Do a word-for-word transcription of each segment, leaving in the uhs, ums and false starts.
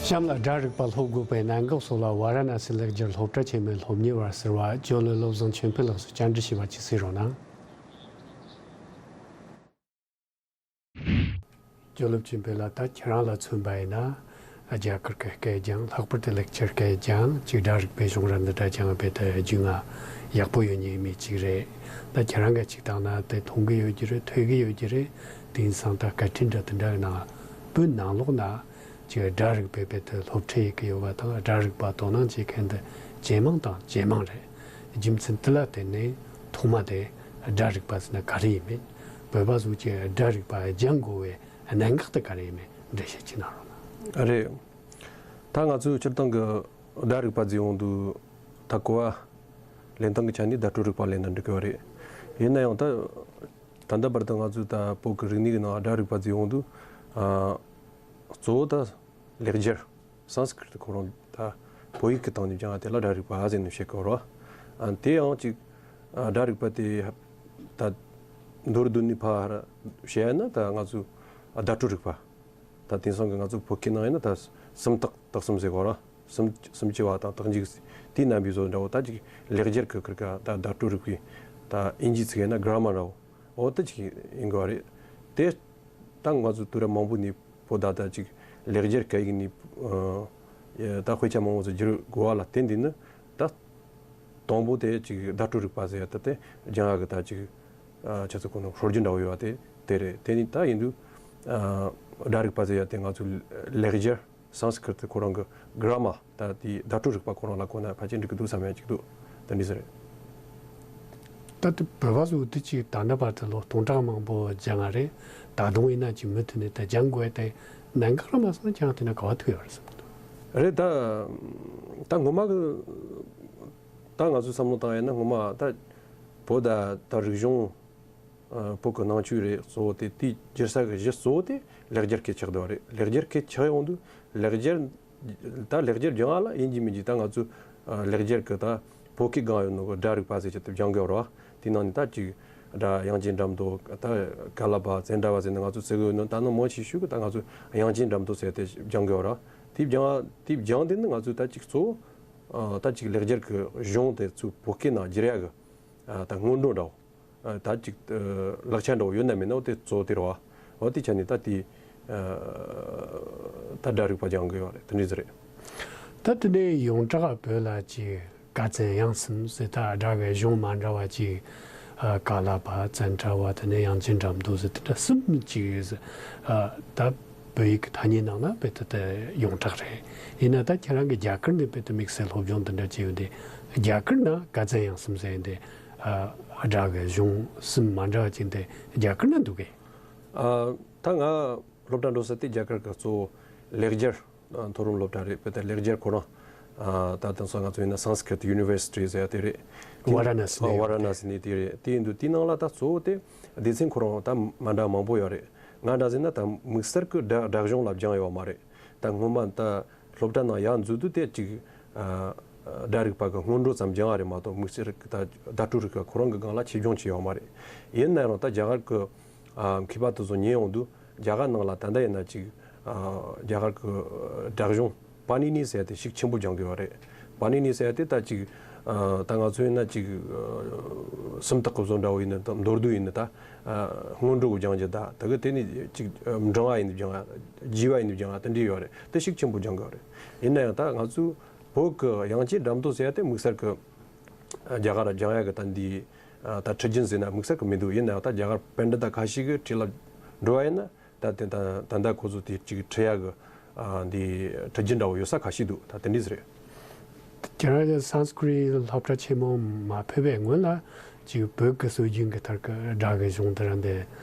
གཤམ་ལ་སྒྲ་རིག་པ་སློབ་དགོས་པའི་གནད་འགག་སོགས་ལ་ཝཱ་ར་ཎ་སི་ལེགས་སྦྱར་སློབ་གྲྭ་ཆེན་མོའི་སློབ་གཉེར་བ་ཟུར་པ་ཇོ་ལོ་བློ་བཟང་ཆོས་འཕེལ་ལགས་སུ་བཅར་འདྲི་ཞུས་པ་ཅིག་གཟིགས་རོགས་གནང་། ཇོ་ལོ་ཆོས་འཕེལ་ལགས། ད་ཁྱེད་རང་ལ་མཚོན་པ་ཡིན་ན། རྒྱ་གར་གྱི་སྐད་སྦྱང་། ལྷག་པར་དུ་ལེགས་སྦྱར་སྐད་སྦྱང་། ཅིག་སྒྲ་རིག་པའི་གཞུང་རབ་འདི་འདྲ་སྦྱང་བའི་ཐད་རྒྱུས་མངའ་ཡག་པོ་ཡོད་མཁན་མི་ཅིག་རེད། ད་ཁྱེད་རང་གིས་ཅིག་བཏང་ན་དེ་མཐོང་གི་ཡོད་ཀྱི་རེད། ཐོས་ཀྱི་ཡོད་ཀྱི་རེད། དེང་སང་ད་སྐད་འཕྲིན་འདྲ་དེ་འདྲ་གི་ནང་བོད་ནང་ལོགས་ན་ཅིག་སྒྲ་རིག་པའི་བེད་དེ་སློབ་ཁྲིད་ཡེད་ཀྱི་ཡོད་པ་དང་། སྒྲ་རིག་པ་དོ་སྣང་བྱེད་མཁན་དེ་ཇེ་མང་དང་ཇེ་མང་རེད། རྒྱུ་མཚན་དེ་ལ་བརྟེན་ནས་ཐོག་མ་དེ་སྒྲ་རིག་པ་ཟེར་ན་ག་རེ་ཡིན་མིན། བོད་པ་ཚོས་ཀྱི་སྒྲ་རིག་པ་སྦྱང་དགོས་པའི་གནད་འགག་དེ་ག་རེ་ཡིན་མིན་འགྲེལ་བཤད་ཅིག་གནང་རོགས་གནང་། རེད། ད་ང་ཚོས་སྤྱིར་བཏང་གི་སྒྲ་རིག་པ་ཟེར་ཡོང་དུས་ད་གོ་བ་ལེན་སྟངས་ཀྱི་ཆ་ནས་བརྡ་སྤྲོད་རིག་པ་ལེན་ན་འགྲིག་གི་རེད། ཡིན་ན་ཡང་ད་ད་ལྟ་བར་དུ་ང་ཚོས་ད་བོད་ཀྱི་རིག་གནས་ཀྱི་ནང་སྒྲ་རིག་པ་ཟེར་ཡོང་དུས། ཨ། གཙོ་བོ་ད་ལེགས་སྦྱར་སཾ་སྐྲྀ་ཏ་ཁོ་རང་ད་བོད་ཡིག་གི་སྟེང་ནས་སྦྱང་བ་དེ་ལ་སྒྲ་རིག་པ་ཟེར་ནས་བཤད་ཀྱི་ཡོད་རེད། ཨ། དེ་ཡང་ཅིག་ཨ། སྒྲ་རིག་པ་དེ་ད་མདོར་བསྡུས་ནས་ཕར་བཤད་ན་ད་ང་ཚོ་བརྡ་སྤྲོད་རིག་པ། ད་དེང་སང་གི་ང་ཚོ་བོད་སྐད་ནང་ཡིན་ན་ད་སུམ་རྟགས་དག་གསུམ་ཟེར་གོ་ར། སུམ་སུམ་ཅུ་པ་དང་རྟགས་འཇུག་དེའི་རྣམ་པའི་བཟོ་འདྲ་བོ། ད་ཅིག་ལེགས་སྦྱར་གྱི་ཁུར་ཀ་ད་བརྡ་སྤྲོད་རིག་པའི་ད་ཨིན་ཇིའི་ཚིག་ཡིན་ན་གྷ་ར་མར་འདྲ་བོ། འོ་ད་ཅིག་ཡིན་དགོས་པ་རེད། དེ་ད་ང་ཚོ་དུས་རབས་མང་པོ་ནས་བོད་ད་ད་ཅིག་ལེགས་སྦྱར་སྐད་ཡིག་ནས་ད་དཔེ་ཆ་མང་པོ་ཚོ་བསྒྱུར་དགོས་པ་ལ་བརྟེན་དེ་ནི་ད། དང་པོ་དེ་ཅིག་བརྡ་སྤྲོད་རིག་པ་ཟེར་ཡ་ད་དེ་སྦྱང་ཡ་གི་ད་ཅིག་ཨ། ཆ་ཚང་ཁོ་ན་སྲོལ་རྒྱུན་འདྲ་བོ་ཡོད་པ་དེ་དེ་རེད། དེ་ནི་ད་ཡིན་དུས། ཨ། སྒྲ་རིག་པ་ཟེར་ཡ་དེ་ང་ཚོ་ལེགས་སྦྱར་སཾ་སྐྲྀ་ཏ་ཁོ་རང་གི་གྷ་ར་མར་ད་དེའི་བརྡ་སྤྲོད་རིག་པ་ཁོ་རང་ལ་གོ་ན་ཕལ་ཆེར་འགྲིག་གི་འདུག་བསམ་ཡ་ཅིག་འདུག་དེ་འདྲ་ཟེར་རེད། ད་དེ་བོད་པ་ཚོ་དེ་ཅིག་ད་ལྟ་བར་དུ་ལོ་སྟོང་ཕྲག་མང་པོ་སྦྱང་ཡ་རེད། ད་དུང་ཡིན་ན་ཅིག་མུ་མཐུད་ནས་ད་སྦྱང་དགོས་ཡ་དེ་གནད་འགག་ར་མ་སོང་ན་ཀྱང་དེ་ན་ག་བ་ཐུག་ཡོད་རེད་བསམ་གི་འདུག་རེད། ད་ད་ངོ་མ་གི་ད་ང་ཚོས་བསམ་བློ་བཏང་ཡ་ན་ངོ་མ་ད་བོད་ད་ད་རིག་གཞུང་། ཨ། བོད་ཀྱི་ནང་ཆོས་རེད། གཙོ་བོ་དེ་དེའི་སྒྱུར་ས་གི་གཞི་གཙོ་བོ་དེ་ལེགས་སྦྱར་སྐད་ཆགས་བསྡད་པ་རེད། ལེགས་སྦྱར་སྐད་ཆགས་ཡོང་དུས་ལེགས་སྦྱར་ད་ལེགས་སྦྱར་སྦྱང་བ་ལ་ཡིན་གཅིག་མིན་གཅིག་ད་ང་ཚོས་ཨ། ལེགས་སྦྱར་གི་ད་བོད་སྐད་སྒང་ཡོད་ནོ་གི་སྒྲ་རིག་པ་ཟེར་ཆེད་དུ་སྦྱང་གི་ཡོད་རེད་བ། དེའི་ནང་ནས་ད་ཅིག་སྒྲ་དབྱངས་ཅན་སྒྲ་མདོ། ད་ཀ་ལ་པ་ཙནྡྲ་པ་ཟེར་ནས་ང་ཚོས་ཟེར་གི་ཡོད་ནོ་ད་ནང་མང་ཆེ་ཤོས་གི་ད་ང་ཚོས་དབྱངས་ཅན་སྒྲ་མདོ་ཟེར་དེ་སྦྱང་གི་ཡོད་རེད་བ། དེ་སྦྱང་དེ་སྦྱང་དེ་ནི་ང་ཚོས་ད་ཅིག་གཙོ་བོ་ཨ། ད་ཅིག་ལེགས་སྦྱར་གི་གཞུང་དེ་ཚོ་བོད་སྐད་ནང་བསྒྱུར་ཡ་གི་ཨ། ད་སྔོན་འགྲོ་འདྲ་བོ། ཨ། ད་ཅིག་ཨ། ལག་ཆ་འདྲ་བོ་ཡོད་ན་མེད་ན་འོ་དེ་གཙོ་བོ་དེ་རེད་བ། འོ་དེ་ཆ་ནས་ད་དེ་ཨ། ད་སྒྲ་རིག་པ་སྦྱང་གི་ཡོད་རེད། དེ་འདྲ་ཟིག་རེད། ད་དེ་ནས་ཡོངས་གྲགས་བོད་ལ་ཅིག་ཀ་ཙན་དབྱངས་གསུམ་ཟེར་ད་སྒྲ་གི་གཞུང་མ་འདྲ་བ་ཅིག་ཨ། ཀ་ལ་པ་ཙནྡྲ་པ་དེ་ནས་དབྱངས་ཅན་སྒྲ་མདོ་ཟེར་དེ་འདྲ་གསུམ་ཅིག་ཡོད་ཟེར། ཨ། ད་བོད་ཡིག་གི་ཐ་སྙད་ནང་ན་བོད་དེ་དེ་ཡོངས་གྲགས་རེད། ཡིན་ན་ད་ཁྱེད་རང་གི་རྒྱ་གར་ནས་བོད་དུ་དམིགས་བསལ་སློབ་སྦྱོང་དེ་འདྲ་བྱས་ཡོད་དེ། རྒྱ་གར་ན་ཀ་ཙན་དབྱངས་གསུམ་ཟེར་ཡོད་དེ། ཨ། སྒྲ་གི་གཞུང་གསུམ་མ་འདྲ་བ་ཅིག་དེ་རྒྱ་གར་ན་འདུག་གས། ཨ། ད་ང་སློབ་གྲྭ་འགྲོ་ས་དེ་རྒྱ་གར་གི་གཙོ་བོ་ལེགས་སྦྱར་མཐོ་རིམ་སློབ་གྲྭ་རེད། བོད་དུ་ལེགས་སྦྱར་ཁོ་རང་། ཨ། ད་དེང་སང་ང་ཚོ་ཡིན་ན་Sanskrit University ཟེར་ཡ་དེ་རེད། དེ་ཝཱ་ར་ཎ་སི་ནས། ཨ། ཝཱ་ར་ཎ་སི་ནས་དེ་རེད། དེ་ཡིན་དུས་དེའི་ནང་ལ་ད་གཙོ་བོ་དེ་སྡེ་ཚན་ཁོ་རང་ད་མ་འདྲ་མང་པོ་ཡོད་རེད། ང་འདྲ་ཟེར་ན་ད་དམིགས་བསལ་གྱི་སྒྲ་སྒྲ་གཞུང་ལ་སྦྱང་ཡོད་མ་རེད། ད་སྔོན་མ་ད་སློབ་གྲྭ་ནང་ཡར་འཛུལ་དུས་དེ་ཅིག་ཨ། སྒྲ་རིག་པ་གི་སྔོན་འགྲོ་ཙམ་སྦྱང་བ་རེད་མ་གཏོགས་དམིགས་བསལ་གྱི་ད་བརྡ་སྤྲོད་རིག་པ་ཁོ་རང་གི་སྒང་ལ་ཆེད་སྦྱོང་བྱས་ཡོད་མ་རེད། ཡིན་ན་ཡང་ད་རྒྱ་གར་གྱི་ཨ། མཁས་པ་དེ་ཚོ་ཉན་ཡོང་དུས་རྒྱ་གར་ནང་ལ་ད་ལྟ་ཡིན་ན་ཅིག་ཨ། རྒྱ་གར་གྱི་སྒྲ་གཞུང་པཱ་ཎི་ནི་ཟེར་ཡ་དེ་ཤུགས་ཆེན་པོ་སྦྱང་གི་ཡོད་རེད། པཱ་ཎི་ནི་ཟེར་ཡ་དེ་ད་ཅིག་ཨ། ད་ང་ཚོ་ཡིན་ན་ཅིག་ཨ། སུམ་རྟགས་ཀྱི་བཟོ་འདྲ་བོ་ཡིན་ན་ད་མདོར་བསྡུས་ཡིན་ན་ད་ཨ། སྔོན་འགྲོ་གི་སྦྱང་རྒྱུ་ད་ད་གི་དེ་ནི་ཅིག་ཨ། འབྲིང་བ་ཡིན་ན་སྦྱང་ཡ། རྒྱས་པ་ཡིན་ན་སྦྱང་ཡ་དེ་འདྲ་ཡོད་རེད། དེ་ཤུགས་ཆེན་པོ་སྦྱང་གི་ཡོད་རེད། ཡིན་ན་ཡང་ད་ང་ཚོའི་བོད་ཀྱི་དབྱངས་ཅན་སྒྲ་མདོ་ཟེར་ཡ་དེ་དམིགས་བསལ་གྱི་རྒྱ་གར་སྦྱང་ཡ་གི་ད་འདི་ད་ཁྲིད་རྒྱུན་ཟེར་ན་དམིགས་བསལ་གྱི་མི་འདུག་ཡིན་ན་ཡང་ད་རྒྱ་གར་པཎྜི་ཏ་ཁ་ཤས་ཀྱིས་ཁྲིད་ལ་འགྲོ་བ་ཡིན་ན་ད་དེ་ད་ད་ལྟ་ཁོ་ཚོ་དེ་ཅིག་ཁྲིད་ཡ་གི་འདི་ཁྲིད་རྒྱུན་འདྲ་བོ་ཡོད་ས་ཁ་ཤས་འདུག་ད་དེ་འདྲས་རེད། ཁྱེད་རང་གི་སཾ་སྐྲྀ་ཏ་སློབ་གྲྭ་ཆེན་མོ་མ་ཕེབས་པའི་སྔོན་ལ་ཅིག་བོད་ཀྱི་སྲོལ་རྒྱུན་གྱི་ཐད་ཀྱི་སྒྲ་གི་གཞུང་དེ་རང་དེ་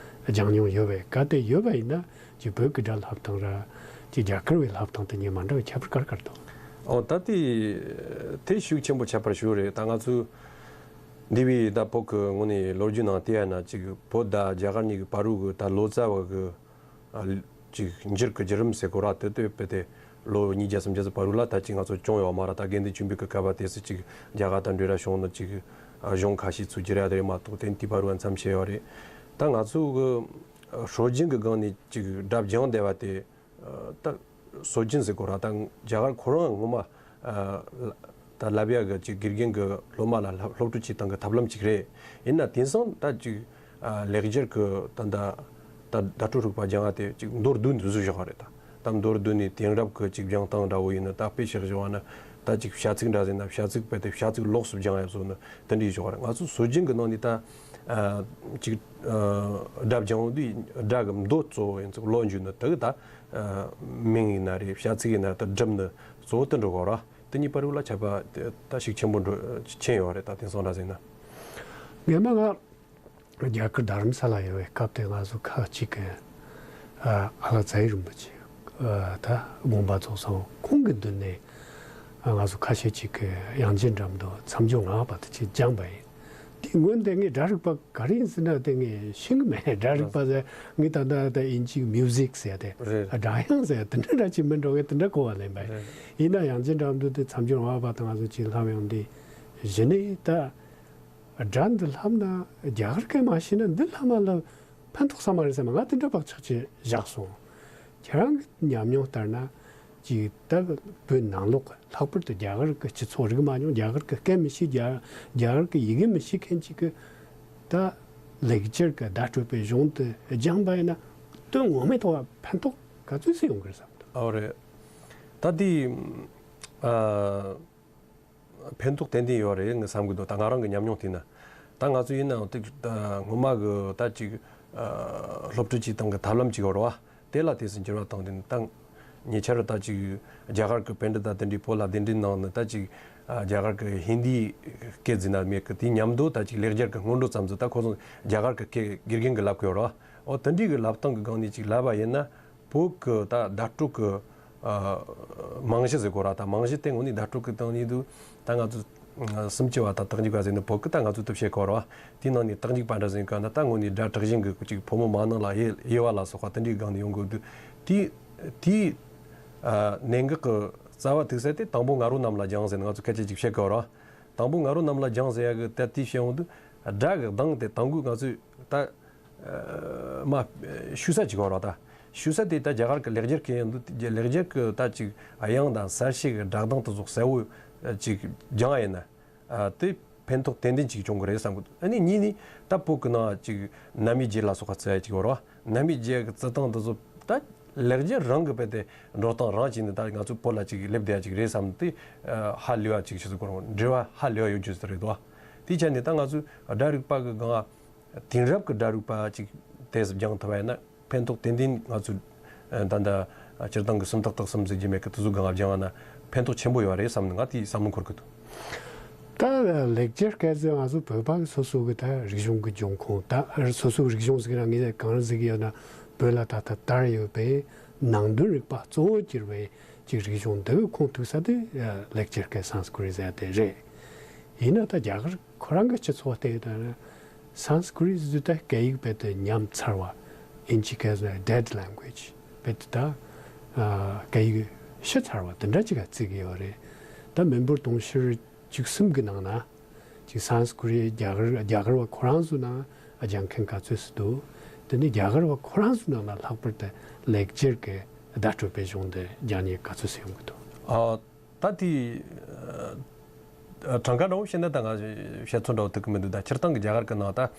སྦྱང་མྱོང་ཡོད་པས། གལ་ཏེ་ཡོད་པ་ཡིན་ན། ཅིག་བོད་ཀྱི་སྒྲ་བསླབ་སྟངས་ར། ཅིག་རྒྱ་གར་བའི་བསླབ་སྟངས་དེ་གཉིས་མ་འདྲ་བའི་ཁྱད་པར་ག་རེ་ག་རེ་འདུག་ཨོ་ད་དེ་དེ་ཤུགས་ཆེན་པོ་ཁྱད་པར་ཞིག་རེད། ད་ང་ཚོས་འདས་པའི་ད་བོད་ཀྱི་ངོས་ནས་ལོ་རྒྱུས་ནང་བལྟས་ཡ་ན་ཅིག་བོད་དང་རྒྱ་གར་གཉིས་ཀྱི་བར་རུ་གི་ད་ལོ་ཙཱ་བ་གི་ཨ་ཅིག་འགྱུར་གྱི་བརྒྱུད་རིམ་ཟེར་དགོས་ར། དེ་དེ་བོད་དེ་ལོ་ཉིས་བརྒྱ་སུམ་བརྒྱ་ཙམ་བར་རུ་ལ་ད་ཅིག་ང་ཚོ་བྱུང་ཡོད་མ་ར། ད་དགེ་འདུན་ཆོས་འཕེལ་གྱི་སྐབས་དེ་སུ་ཅིག་རྒྱ་གར་དང་འབྲེལ་བ་བྱུང་ནོ་ཅིག་གཞུང་ཁ་ཤས་ཚུར་བསྒྱུར་ཡ་དེ་རེད་མ་གཏོགས་དེ་དེའི་བར་རུ་མཚམས་བཞག་ཡོད་རེད། ད་ང་ཚོ་གི་སྲོལ་རྒྱུན་གྱི་སྒང་ནས་ཅིག་སྒྲ་སྦྱང་བསྡད་པ་དེ། ད་ སྲོལ་རྒྱུན་ཟེར་དགོས་ར། ད་རྒྱ་གར་ཁོ་རང་ངོ་མ་ཨ་ད་ལབ་ཡ་གི་ཅིག་དགེ་རྒན་གྱི་སློབ་མ་ལ་སློབ་སློབ་ཁྲིད་བྱེད་སྟངས་ཀྱི་ཐབས་ལམ་ཅིག་རེད། ཡིན་ན་དེང་སང་ད་ཅིག་ཨ་ལེགས་སྦྱར་གྱི་ད་ད་ད་བརྡ་སྤྲོད་རིག་པ་སྦྱང་ཡ་དེ་ཅིག་མདོར་བསྡུས་ནས་བཟོས་བཞག་པ་རེད། ད་ད་མདོར་བསྡུས་ནས་དེང་རབས་ཀྱི་ཅིག་སྦྱང་སྟངས་འདྲ་བོ་ཡིན་ན། ད་དཔེ་བཞག་བཞག་པ་ན་ད་ཅིག་བྱ་ཚིག་འདྲ་ཟེར་ན་བྱ་ཚིག་དཔེ་དེ་བྱ་ཚིག་ལོགས་སུ་སྦྱང་ཡ་བཟོ་ན་དེ་འདྲ་ཡིན་བཞག་པ་རེད། ང་ཚོ་སྲོལ་རྒྱུན་གྱི་ནང་ནས་ད་ཨ་ཅིག་ཨ་སྒྲ་སྦྱང་བ་དུས་སྒྲ་གི་མདོ་གཙོ་བོ་ཡིན་ཚུལ་ལོ་འཇུ་ན་དེ་གི་ད་ཨ་མིང་ཡིན་ན་རེད། བྱ་ཚིག་ཡིན་ན་ད་སྒྲུབ་ནི་གཙོ་བོ་དེ་འགྲོ་གི་ར། དེ་གཉིས་བར་ལ་ཁྱད་པར་ད་ཤུགས་ཆེན་པོ་འགྲོ་ཕྱིན་ཡོད་རེད། ད་དེང་སང་འདྲ་ཟེར་ན། ངས་མ་ང་རྒྱ་གར་རྡ་རམ་ས་ལ་ཡོད་པའི་སྐབས་དེ་ང་ཚོ་ཁ་ཅིག་གི་ཨ་ཨ་ལགས་ཚའི་རིན་པོ་ཆེ་ཨ་ད་དགོངས་པ་རྫོགས་སོང་། ཁོང་གི་མདུན་ནས་ཨ་ང་ཚོ་ཁ་ཤས་ཅིག་གི་དབྱངས་ཅན་སྒྲ་མདོ་མཚམས་སྦྱོར་ལྔ་པ་དེ་ཅིག་སྦྱངས་པ་ཡིན། དེ་སྔོན་དེ་ངས་སྒྲ་རིག་པ་ག་རེ་ཡིན་ཟེར་ན་དེ་ངས་ཤེས་གི་མེད། སྒྲ་རིག་པ་ཟེར་ངས་ད་ལྟ་ད་དབྱིན་ཇིའི་མིའུ་ཟིག་ཟེར་ཡ་དེ་རེད། ཨ་སྒྲ་དབྱངས་ཟེར་ཡ་དེ་འདྲ་འདྲ་ཅིག་མིན་འགྲོ་ངས་དེ་འདྲ་གོ་བ་ལེན་པ་ཡིན། རེད། ཡིན་ན་དབྱངས་ཅན་སྒྲ་མདོ་དེ་མཚམས་སྦྱོར་ལྔ་པ་དང་ང་ཚོ་ཅིག་ལྷམ་ཡང་འདི་གཞི་ནས་ད་སྒྲ་འདི་ལྷམ་ན་རྒྱ་གར་སྐད་མ་ཤེས་ན་འདི་ལྷམ་ལ་ཕན་ཐོགས་ས་མ་རེད་བསམ། ང་དེ་འདྲ་བག་ཆགས་ཅིག་བཞག་སོང་། ཁྱེད་རང་གི་ཉམས་མྱོང་ལྟར་ན་ཅིག་ད་བོད་ནང་ལོགས་ལྷག་པར་དུ་རྒྱ་གར་གྱི་སྤྱི་ཚོགས་རིག་མ་མྱོང་། རྒྱ་གར་གྱི་སྐད་མི་ཤེས། རྒྱ་རྒྱ་གར་གྱི་ཡི་གེ་མི་ཤེས་མཁན་ཅིག་གི་ད་ལེགས་སྦྱར་གྱི་བརྡ་སྤྲོད་པའི་གཞུང་དེ་སྦྱངས་པ་ཡིན་ན་དོན་ངོ་མའི་ཐོག་ལ་ཕན་ཐོགས་ག་ཚོད་ཅིག་ཡོང་གི་རེད་བསམ་འདུག་ཨོ་རེད། ད་དེ་ཨ། ཕན་ཐོགས་ཏན་ཏན་ཡོད་རེད་ངས་བསམ་གི་འདུག་ད་ང་རང་གི་ཉམས་མྱོང་དེ་ན། ད་ང་ཚོ་ཡིན་ནའང་ཏིག་ད་སྔོན་མ་གི་ད་ཅིག་ཨ་སློབ་ཁྲིད་ཀྱི་སྟེང་གི་ཐབས་ལམ་ཅིག་ཡོད་རེད་བ། དེ་ལ་དེ་སུ་འགྱུར་བ་བཏང་དེ་ནི་ད་ཉེ་ཆར་ད་ཅིག་རྒྱ་གར་གི་པཎྜི་ཏ་དེ་འདྲའི་བོད་ལ་གདན་འདྲེན་གནང་ནས་ད་ཅིག་ཨ་རྒྱ་གར་གི་ཧིན་དིའི་སྐད་ཟེར་ན་མེད་གི། དེའི་མཉམ་དུ་ད་ཅིག་ལེགས་སྦྱར་གི་སྔོན་འགྲོ་ཙམ་ཟིག་ད་ཁོ་ཚོ་རྒྱ་གར་གི་སྐད་དགེ་རྒན་གི་ལབ་གི་ཡོད་རེད་བ། འོ་དེ་འདྲའི་གི་ལབ་སྟངས་གི་སྒང་ནས་ཅིག་ལབ་པ་ཡིན་ན། བོད་ཀྱི་ད་བརྡ་སྤྲོད་ཀྱི་ཨ་རྨང་གཞི་ཟེར་དགོས་ར། ད་རྨང་གཞི་དེ་དངོས་གནས་བརྡ་སྤྲོད་ཀྱི་སྟེང་ནས་འདུག་ད་ང་ཚོ་ཨ་སུམ་ཅུ་བ་དང་རྟགས་འཇུག་པ་ཟེར་ནས་བོད་ཀྱི་ད་ང་ཚོ་དུ་བཤད་དགོས་ར། དེའི་ནང་ནས་རྟགས་འཇུག་པ་འདྲ་ཟེར་ག་ན་ད་དངོས་གནས་སྒྲ་དྲག་ཞན་གྱི་ཅིག་ཕོ་མོ་མ་ནིང་ལ་དབྱེ་དབྱེ་བ་ལ་སོགས་པ་དེ་འདྲའི་སྒང་ནས་ཡོང་དགོས་འདུག་དེའི་དེའི་ཨ་གནད་འགག་གི་རྩ་བ་ཐུག་ས་དེ་དང་པོ་ང་རོ་རྣམས་ལ་སྦྱངས་ཟེར་ནས་ང་ཚོ་སྐད་ཆ་ཅིག་བཤད་དགོས་ར། དང་པོ་ང་རོ་རྣམས་ལ་སྦྱངས་ཟེར་ཡ་གི་ད་དེའི་བཤད་ཡོང་དུས་སྒྲ་གི་གདངས་དེ་དང་པོ་ང་ཚོས་ད། ཨ་མ་ཞུ་ས་ཅིག་ཡོད་རེད་ད། ཞུ་ས་དེ་ད་རྒྱ་གར་གི་ལེགས་སྦྱར་གི་ཡང་འདུག་ལེགས་སྦྱར་གི་ད་ཅིག་དབྱངས་དང་གསལ་བྱེད་ཀྱི་སྒྲ་གདངས་དེ་ཚོ་གསལ་བོ་ཅིག་སྦྱང་ཡིན་ན། ཨ་དེ་ཕན་ཐོགས་ཏན་ཏན་ཅིག་བྱུང་གི་རེད་བསམ་གི་འདུག་ཨ་ནི་གཉིས་ནི་ད་བོད་གི་ནང་ཅིག་ནམ་ཡིག་རྒྱས་ལ་སོགས་པ་བརྩི་ཡ་ཅིག་ཡོད་རེད་བ། ནམ་ཡིག་རྒྱས་གི་བརྩི་སྟངས་དེ་ཚོ་ད་ལེགས་སྦྱར་རང་གི་དཔེ་དེ་འགྲོ་སྟངས་རང་བྱས་ནས་ད་ང་ཚོ་བོད་ལ་ཅིག་སླེབས་བསྡད་ཡ་ཅིག་རེད་བསམ་དེ་ཧ་ལས་པ་ཅིག་ཞུ་ཚུལ་གོ་རང་འབྲེལ་བ་ཧ་ལས་པ་ཡོད་རྒྱུ་ཟེར་རེད་དོ། དེའི་ཆ་ནས་ད་ང་ཚོས་སྒྲ་རིག་པ་གི་སྒང་དེང་རབས་ཀྱི་སྒྲ་རིག་པ་ཅིག་དེ་སྦྱང་ཐུབ་པ་ཡིན་ན་ཕན་ཐོགས་ཏན་ཏན་ང་ཚོས་ད་ལྟ་སྤྱིར་བཏང་གི་སུམ་རྟགས་དག་གསུམ་ཟེར་གྱི་མེད་གི་དེ་ཚོ་སྒང་སྦྱང་བ་ན་ཕན་ཐོགས་ཆེན་པོ་ཡོད་རེད་བསམ་ནས་ང་དེའི་བསམ་བློ་འཁོར་གི་འདུག་ད་ལེགས་སྦྱར་སྐད་ཟེར་ང་ཚོ་བོད་པ་གི་སོ་སོ་གི་ད་རིག་གཞུང་གི་འབྱུང་ཁུངས། ད་སོ་སོ་རིག་གཞུང་ཟེར་གི་ན་ངས་གང་ཟེར་གི་ཡོད་ན་བོད་ལ་ད་ལྟ་དར་ཡོད་པའི་ནང་དོན་རིག་པ་གཙོ་བོ་གྱུར་བའི་ཅིག་རིག་གཞུང་འདི་གི་ཁུངས་གཏུགས་ས་དེ་ལེགས་སྦྱར་སྐད་སཾ་སྐྲྀ་ཏ་ཟེར་ཡ་དེ་རེད། ཡིན་ན་ད་རྒྱ་གར་ཁོ་རང་གི་སྤྱི་ཚོགས་དེ་ད་སཾ་སྐྲྀ་ཏ་ཟེར་ད་སྐད་ཡིག་རྦད་དེ་ཉམས་ཚར་བ། དབྱིན་ཇིའི་སྐད་ཟེར་dead language རྦད་དེ་ད་ཨ་སྐད་ཡིག་ཤི་ཚར་བ་དེ་འདྲ་ཅིག་ག་བརྩི་གི་ཡོད་རེད། ད་མི་འབོར་དུང་ཕྱུར་བཅུ་གསུམ་གི་ནང་ན་ཅིག་སཾ་སྐྲྀ་ཏ་རྒྱ་གར་རྒྱ་གར་བ་ཁོ་རང་ཚོའི་ནང་སྦྱང་མཁན་ག་ཚོད་ཙམ་འདུག་དེ་ནས་རྒྱ་གར་བ་ཁོ་རང་ཚོའི་ནང་ན་ལྷག་པར་དུ་ལེགས་སྦྱར་གྱི་བརྡ་སྤྲོད་པའི་གཞུང་དེ་སྦྱང་མཁན་ག་ཚོད་ཙམ་ཡོང་གི་འདུག་ཨ། ད་དེ་ཨ་གྲངས་ཀ་འདྲ་བོ་བཤད་ན་ད་ང་བཤད་ཚོད་འདྲ་བོ་ཐུབ་ཀྱི་མི་འདུག་ད་སྤྱིར་བཏང་གི་རྒྱ་གར་གྱི་ནང་ད་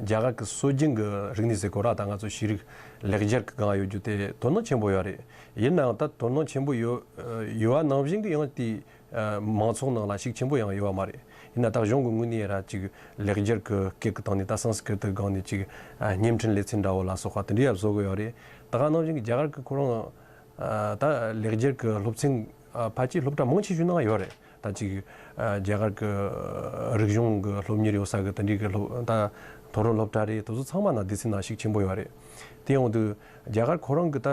རྒྱ་གར་གྱི་སྲོལ་རྒྱུན་གྱི་རིག་གནས་ཟེར་དགོས་ར། ད་ང་ཚོ་ཤེས་རིག་ལེགས་སྦྱར་གྱི་སྒང་ཡོད་རྒྱུ་དེ་དོ་སྣང་ཆེན་པོ་ཡོད་རེད། ཡིན་ནའང་ད་དོ་སྣང་ཆེན་པོ་ཡོད་ཡོད་པ་ནང་བཞིན་གྱི་ཡང་དེ་ཨ་མང་ཚོགས་ནང་ལ་ཤུགས་ཆེན་པོ་ཡང་ཡོད་པ་མ་རེད། ཡིན་ན་ད་གཞུང་གི་ངོས་ནས་ར་ཅིག་ལེགས་སྦྱར་གྱི་སྐད་ཀྱི་སྟེང་ནས་ད་སཾ་སྐྲྀ་ཏ་གི་སྒང་ནས་ཅིག་ཨ་བརྙན་འཕྲིན་ལེ་ཚན་འདྲ་བོ་ལ་སོགས་པ་དེ་འདྲ་ཡང་བཟོ་གི་ཡོད་རེད། ད་ག་ནང་བཞིན་གྱི་རྒྱ་གར་གྱི་ཁོ་རང་ཨ་ད་ལེགས་སྦྱར་གྱི་སློབ་ཚན་ཨ་ཕལ་ཆེར་སློབ་གྲྭ་མང་ཆེ་ཤོས་ནང་ཡོད་རེད། ད་ཅིག་ཨ་རྒྱ་གར་གྱི་རིག་གཞུང་གི་སློབ་གཉེར་ཡོད་ས་གི་དེ་འདྲའི་གི་སློབ་ད་མཐོ་རིམ་སློབ་གྲྭ་རེད། དེ་ཚོ་ཚང་མ་ན་སྡེ་ཚན་ནང་ཤུགས་ཆེན་པོ་ཡོད་རེད། དེ་ཡོང་དུས་རྒྱ་གར་ཁོ་རང་གི་ད་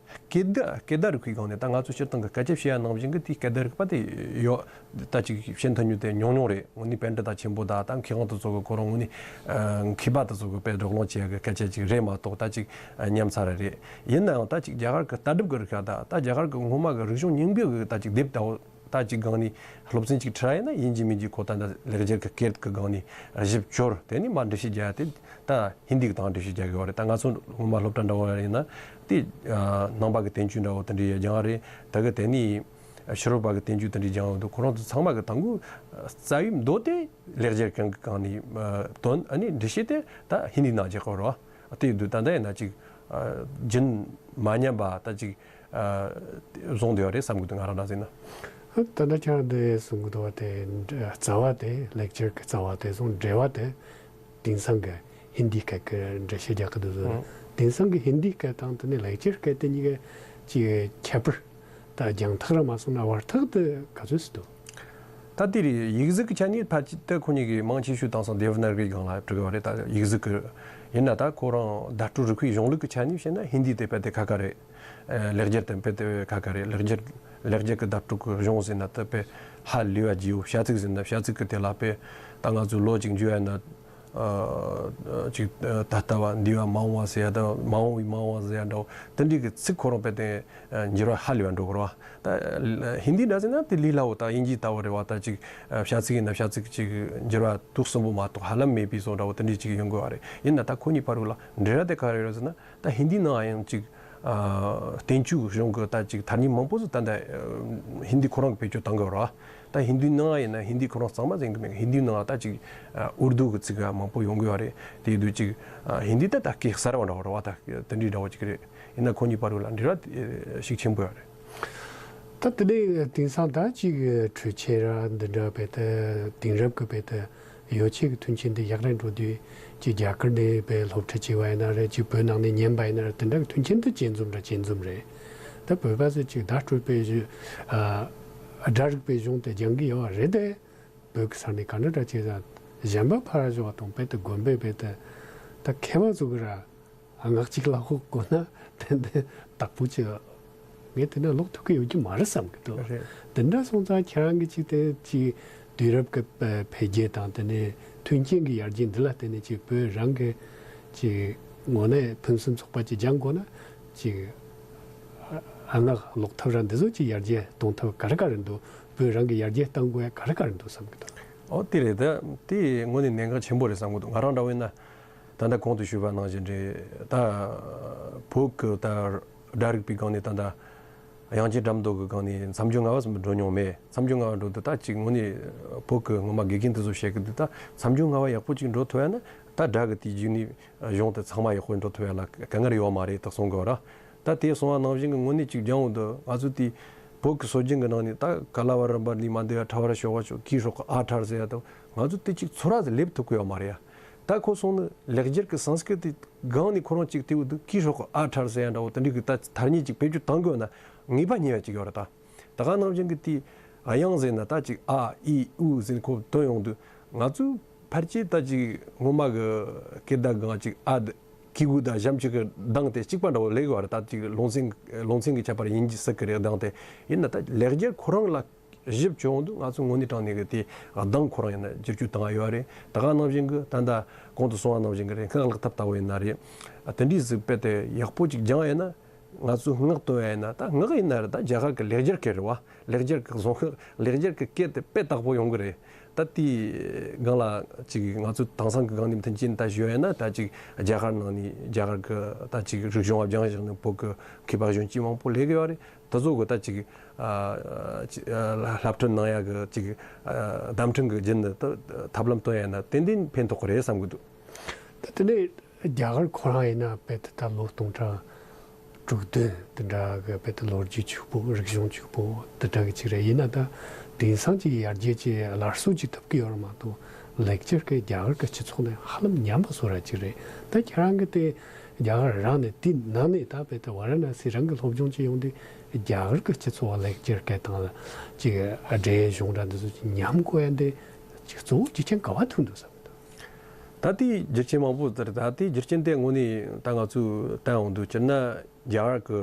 སྐད་བརྡ་སྐད་བརྡ་རིག་པའི་སྒང་ནས་ད་ང་ཚོ་སྤྱིར་བཏང་གི་སྐད་ཆ་བཤད་ཡ་ནང་བཞིན་གི་དེའི་སྐད་བརྡ་རིག་པ་དེ་ཡོད། ད་ཅིག་བཤད་ཐུབ་མྱོང་དེ་ཉུང་ཉུང་རེད། དངོས་གནས་པཎྜི་ཏ་ཆེན་པོ་དང་ད་མཁས་དབང་དེ་ཚོ་གི་ཁོ་རང་དངོས་གནས་ཨ་མཁས་པ་དེ་ཚོ་གི་དཔེ་བགྲོ་གླེང་བྱེད་ཡ་གི་སྐད་ཆ་ཅིག་རེད་མ་གཏོགས་ད་ཅིག་ཨ་ཉམས་ཚར་རེད། ཡིན་ནའང་ད་ཅིག་རྒྱ་གར་གི་ལྟ་གྲུབ་གི་རིག་པ་དང་ད་རྒྱ་གར་གི་སྔོན་མ་གི་རིག་གཞུང་རྙིང་པའི་གི་ད་ཅིག་དེབ་ལྟ་བུ་ ད་ཅིག་སྒང་ནས་སློབ་ཚན་ཅིག་ཁྲིད་ཡིན་ན་ཡིན་གཅིག་མིན་གཅིག་ཁོ་ད་ད་ལེགས་སྦྱར་གྱི་སྐད་ཀྱི་སྒང་ནས་ཞིབ་འཇུག་དེ་ནས་མར་འགྲེལ་བཤད་རྒྱག་ཡ་དེ་ད་ཧིན་དི་གི་སྟེང་འགྲེལ་བཤད་རྒྱག་གི་ཡོད་རེད། ད་ང་ཚོ་སྔོན་མ་སློབ་གྲྭ་འདྲ་བོ་ཡིན་ན་དེ་ནང་པ་གི་བསྟན་བཅོས་འདྲ་བོ་དེ་འདྲའི་སྦྱང་བ་རེད། ད་གི་དེ་ནས་ཕྱི་རོལ་པ་གི་བསྟན་བཅོས་དེ་འདྲའི་སྦྱང་བ་འདུག་ཁོ་རང་ཚོ་ཚང་མ་གི་དང་པོ་རྩ་བའི་མདོ་དེ་ལེགས་སྦྱར་གང་གི་སྒང་ནས་དོན་ཨ་ནི་འགྲེལ་བཤད་དེ་ད་ཧིན་དིའི་ནང་རྒྱག་གི་ཡོད་རེད་བ། དེ་ཡིན་དུས་ད་ལྟ་ཡིན་ན་ཅིག་རྒྱུན་མ་ཉམས་པ་ད་ཅིག་བཟུང་བསྡད་ཡོད་རེད་བསམ་གི་འདུག་ང་རང་འདྲ་ཟིན་ན། ད་ལྟ་ཁྱེད་རང་འདི་གསུང་གི་འདུག་བ་དེ་རྩ་བ་དེ་ལེགས་སྦྱར་གྱི་རྩ་བ་དེ་སོང་འགྲེལ་བ་དེ་དེང་སང་གི་ཧིན་དིའི་སྐད་ཀྱི་འགྲེལ་བཤད་རྒྱག་གི་འདུག་ཟེར། ཨང་། དེང་སང་གི་ཧིན་དིའི་སྐད་དང་དེ་ནས་ལེགས་སྦྱར་སྐད་དེ་གཉིས་ཀ་ཅིག་ཁྱད་པར་ད་རྒྱང་ཐག་ར་མ་སོང་ན་བར་ཐག་དེ་ག་ཚོད་ཟིག་འདུག་ད་དེ་རེད། ཡིག་གཟུགས་ཀྱི་ཆ་ནས་ཕལ་ཆེར་དེ་ཁོ་གཉིས་ཀྱི་མང་ཆེ་ཤོས་དེང་སང་དེ་བ་ན་གི་སྒང་ལ་བྲི་གི་བ་རེད། ད་ཡིག་གཟུགས་ཀྱི་ཡིན་ན་ད་ཁོ་རང་བརྡ་སྤྲོད་རིག་པའི་གཞུང་ལུགས་ཀྱི་ཆ་ནས་བཤད་ན་ཧིན་དི་དེ་དཔེ་དེ་ཁ་ཁ་རེད། ཨ་ལེགས་སྦྱར་དེ་དཔེ་དེ་ཁ་ཁ་རེད། ལེགས་སྦྱར་ལེགས་སྦྱར་གྱི་བརྡ་སྤྲོད་ཀྱི་གཞུང་ཟེར་ན་དེ་དཔེ་ཧ་ལས་པ་རྒྱས་ཡོད། བྱ་ཚིག་ཟེར་ན་བྱ་ཚིག་གི་དེ་ལ་དཔེ་ད་ང་ཚོས་ལོ་གཅིག་འཇུ་ཡ་ན། ཨ་ཅིག་ད་ལྟ་བ་འདས་པ་མ་འོངས་པ་ཟེར་ཡ་ད་མ་འོངས་པའི་མ་འོངས་པ་ཟེར་ཡ་འདྲ་བོ་དེ་འདྲའི་གི་ཚིག་ཁོ་རང་དཔེ་དེ་འགྱུར་བ་ཧ་ལས་པ་འགྲོ་གི་རེད་བ། ད་ཧིན་དི་འདྲ་ཟེར་ན་དེ་ལས་སླ་བོ་ད་དབྱིན་ཇི་ལྟ་བུ་རེད་བ། ད་ཅིག་བྱ་ཚིག་ཡིན་ན་བྱ་ཚིག་ཅིག་འགྱུར་བ་དུག་གསུམ་པོ་མ་གཏོགས་ཧ་ལམ་མེད་པའི་བཟོ་འདྲ་བོ་དེ་འདྲའི་ཅིག་ཡོང་གི་བ་རེད། ཡིན་ན་ད་ཁོ་གཉིས་བར་ལ་འབྲེལ་བ་དེ་ག་རེ་ཡོད་ཟེར་ན་ད་ཧིན་དི་ནང་ཡང་ཅིག་ཨ་བསྟན་བཅོས་གཞུང་གི་ད་ཅིག་ཐ་སྙད་མང་པོ་ཟིག་ད་ད་ཧིན་དི་ཁོ་རང་གི་བེད་སྤྱོད་བཏང་གི་རེད་བ། ད་ཧིན་དུའི་ནང་ཡིན་ན་ཧིན་དི་ཁོ་རང་གཙང་མ་ཟིན་གི་མེད། ཧིན་དུའི་ནང་ད་ཅིག་ཨ་ཨུར་དུ་གི་ཚིག་ག་མང་པོ་ཡོང་གི་ཡོད་རེད། དེ་དུས་ཅིག་ཨ་ཧིན་དི་ད་ད་སྐད་གསར་བ་འདྲ་བོ་རེད་བ། ད་དེ་འདྲའི་འདྲ་བོ་ཅིག་རེད། ཡིན་ན་ཁོ་གཉིས་བར་ལ་འབྲེལ་བ་ཤུགས་ཆེན་པོ་ཡོད་རེད། ད་དེ་ནས་དེང་སང་ད་ཅིག་འཕྲུལ་ཆས་ར་འདི་འདྲ་བས་ད་དེང་རབས་ཀྱི་བས་ད་ཡོ་ཆས་ཀྱི་མཐུན་རྐྱེན་འདི་ཡག་རེད་འགྲོ་དུས་ཅིག་རྒྱ་གར་ནས་བས་སློབ་ཁྲིད་བྱས་པ་ཡིན་ན་རེད། ཅིག་བོད་ནང་ནས་ཉན་པ་ཡིན་ན་རེད། དེ་འདྲ་གི་མཐུན་རྐྱེན་འདི་ཇེ་འཛོམས་ར་ཇེ་འཛོམས་རེད། ད་བོད་པ་ཚོས་ཅིག་བརྡ་སྤྲོད་པའི་གཞུང་ཨ་སྒྲ་རིག་པའི་གཞུང་དེ་སྦྱང་གི་ཡོད་རེད་དེ། བོད་ཀྱི་ས་ནས་ག་འདྲ་འདྲ་བྱས་ཙང་གཞན་པ་ཕར་བཞག་དང་བོད་དུ་དགོན་པའི་བོད་དུ་ད་མཁས་པ་ཚོ་གི་ར་སྔགས་གཅིག་ལ་ཧོག་དགོས་ན་དེ་འདི་དག་པོ་ཅིག་ངས་དེ་ནས་ལོག་ཐུབ་ཀྱི་ཡོད་ཀྱི་མ་རེད་བསམ་གི་འདུག་རེད། དེ་འདྲ་སོང་ཙང་ཁྱེད་རང་གི་ཅིག་དེ་ཅིག་དུས་རབས་ཀྱི་འཕེལ་རྒྱས་དང་དེ་ནས་མཐུན་རྐྱེན་གྱི་ཡར་རྒྱས་འདི་ལ་བརྟེན་ནས་ཅིག་བོད་རང་གི་ཅིག་དངོས་གནས་ཕུན་སུམ་ཚོགས་པ་ཅིག་སྦྱང་དགོས་ན་ཅིག་ཨ་སྔགས་ཀློག་ཐབས་ར་འདི་ཚོ་ཅིག་ཡར་རྒྱས་གཏོང་ཐབས་ག་རེ་ག་རེ་འདུག་བོད་རང་གི་ཡར་རྒྱས་གཏང་དགོས་ཡ་ག་རེ་ག་རེ་འདུག་བསམ་གི་འདུག་ཨོ་དེ་རེད། ད་དེ་དངོས་གནས་གནད་འགག་ཆེན་པོ་རེད་བསམ་གི་འདུག་ང་རང་འདྲ་བོ་ཡིན་ན་ད་ལྟ་གོང་དུ་ཞུས་པ་ནང་བཞིན་རེད། ད་བོད་ཀྱི་ད་སྒྲ་རིག་པའི་སྒང་ནས་ད་ལྟ་དབྱངས་ཅན་སྒྲ་མདོ་གི་སྒང་ནས་མཚམས་སྦྱོར་ལྔ་པ་ཙམ་འགྲོ་མྱོང་མེད། མཚམས་སྦྱོར་ལྔ་པ་འགྲོ་དུས་ད་ཅིག་དངོས་གནས་བོད་ཀྱི་སྔོན་མ་དགེ་རྒན་དེ་ཚོ་བཤད་གི་འདུག་ད་མཚམས་སྦྱོར་ལྔ་པ་ཡག་པོ་ཅིག་འགྲོ་ཐུབ་ཡ་ན་ད་སྒྲ་གི་དེའི་རྗེས་ནས་གཞུང་དེ་ཚང་མ་ཡག་པོ་འགྲོ་ཐུབ་ཡ་ལ་དཀའ་ངལ་ཡོད་མ་རེད་ད་གསུང་གི་ཡོད་ར། ད་དེ་གསུང་བ་ནང་བཞིན་གྱི་དངོས་གནས་ཅིག་སྦྱང་འོང་དུས་ང་ཚོ་དེ་བོད་ཀྱི་སྲོལ་རྒྱུན་གྱི་ནང་ནས་ད་ག་ལ་བ་རིམ་པ་ནས་མ་འདི་ཡ་ཕྲ་བ་ར་ཤོ་བ་ཤོ་ཀི་ཧྲོ་ཀ་ཨ་ཕྲར་ཟེར་ཡ་དང་ང་ཚོ་དེ་ཅིག་ཚོ་ར་ཟེར་ལེབ་ཐུབ་ཀྱི་ཡོད་མ་རེད་ཡ། ད་ཁོ་སོང་ནི་ལེགས་སྦྱར་གྱི་སཾ་སྐྲྀ་ཏའི་སྒང་ནས་ཁོ་རང་ཅིག་དེ་འུ་དུ་ཀི་ཧྲོ་ཀ་ཨ་ཕྲར་ཟེར་ཡ་འདྲ་བོ་དེ་འདྲའི་གི་ད་ཐ་སྙད་ཅིག་བེད་སྤྱོད་བཏང་དགོས་ན་ངེས་པ་ཉེ་བ་ཅིག་ཡོད་རེད་ད། ད་ག་ནང་བཞིན་གྱི་དེ་དབྱངས་ཟེར་ན་ད་ཅིག་ཨ་ཨི་ཨུ་ཟེར་ཁོ་བཏོན་ཡོང་དུས་ང་ཚོ་ཕལ་ཆེར་ད་ཅིག་སྔོན་མ་གི་སྐད་བརྡ་གང་ཅིག་ཨ་ད་གི་གུ་ད་གཞན་ཅིག་གི་གདངས་དེ་གཅིག་པ་འདྲ་བོ་ལེགས་ཡོད་རེད། ད་ཅིག་ལུང་ཚན་ལུང་ཚན་གྱི་ཁྱད་པར་ཡིན་གྱི་སྲིད་གི་རེད་གདངས་དེ། ཡིན་ན་ད་ལེགས་སྦྱར་ཁོ་རང་ལ་ཞིབ་བྱུང་དུས་ང་ཚོ་དངོས་གནས་དྲང་གནས་གི་དེ་གདངས་ཁོ་རང་ཡིན་ན་བསྒྱུར་བཅོས་བཏང་ཡ་ཡོད་རེད། ད་ག་ནང་བཞིན་གི་ད་ད་གོང་དུ་སོང་བ་ནང་བཞིན་གི་རེད། སྔགས་ཀློག་ཐབས་ལྟ་བུ་ཡིན་ན་རེད། དེ་འདྲའི་ཟིག་དཔེ་དེ་ཡག་པོ་ཅིག་སྦྱང་ཡ་ན། ང་ཚོས་སྔགས་བཏོན་ཡ་ཡིན་ན་ད་སྔགས་ཡིན་ན་རེད། ད་རྒྱ་གར་གི་ལེགས་སྦྱར་སྐད་རེད་བ། ལེགས་སྦྱར་གི་གཟུངས་སྔགས་ལེགས་སྦྱར་གི་སྐད་དེ་དཔེ་དག་པོ་ཡོང་གི་རེད། ད་དེའི་སྒང་ལ་ཅིག་ང་ཚོ་དེང་སང་གི་སྒང་ནས་མཐུན་རྐྱེན་ད་ཞུ་ཡ་ཡིན་ན་ད་ཅིག་རྒྱ་གར་ནང་ནས་རྒྱ་གར་གི་ད་ཅིག་རིག་གཞུང་བ་སྦྱངས་བཞག་ནས་བོད་གི་མཁས་པ་གཞོན་སྐྱེས་མང་པོ་སླེབས་ཡོད་རེད། དེ་ཚོ་གི་ད་ཅིག་ཨ་ཅིག་ཨ་སློབ་ཁྲིད་གནང་ཡ་གི་ཅིག་ཨ་བརྡ་འཕྲིན་གི་རྒྱུན་དུ་ད་ཐབས་ལམ་སྟོན་ཡ་ཡིན་ན་ཏན་ཏན་ཕན་ཐོགས་གི་རེད་བསམ་གི་འདུག་ད་དེ་ནས་རྒྱ་གར་ཁོ་རང་ཡིན་ན་དཔེ་དེ་ད་ལོ་སྟོང་ཕྲག་དྲུག་བདུན་དེ་འདྲ་གི་དཔེ་དེ་ལོ་རྒྱུས་ཕྱུག་པོ་རིག་གཞུང་ཕྱུག་པོ་དེ་འདྲ་གི་ཅིག་རེད། ཡིན་ན་ད་དེང་སང་ཅིག་ཡར་རྒྱས་ཀྱི་སླར་གསོ་ཅིག་ཐུབ་ཀྱི་ཡོད་རེད་མ་གཏོགས་ལེགས་སྦྱར་གི་རྒྱ་གར་གི་སྤྱི་ཚོགས་ནས་ཧ་ལམ་ཉམས་པ་བཟོ་ར་ཅིག་རེད། ད་ཁྱེད་རང་གི་དེ་རྒྱ་གར་རང་ནས་དེ་ནང་ནས་ད་དཔེ་དེ་ཝ་ར་ཎ་སི་རང་གི་སློབ་སྦྱོང་ཅིག་ཡོང་དུས་རྒྱ་གར་གི་སྤྱི་ཚོགས་ལེགས་སྦྱར་སྐད་དང་ཅིག་སྒྲའི་གཞུང་འདྲ་འདི་ཚོ་ཅིག་ཉམས་དགོས་ཡ་འདི་ཅིག་གཙོ་བོ་རྒྱུ་རྐྱེན་ག་བ་ཐུག་འདུག་བསམ་གི་འདུག་ད་ལྟའི་རྒྱུ་རྐྱེན་མང་པོ་ཟེར། ད་ལྟའི་རྒྱུ་རྐྱེན་དེ་དངོས་གནས་ད་ང་ཚོས་བསྟན་འོང་དུས་སྤྱིར་ན་རྒྱ་གར་གྱི་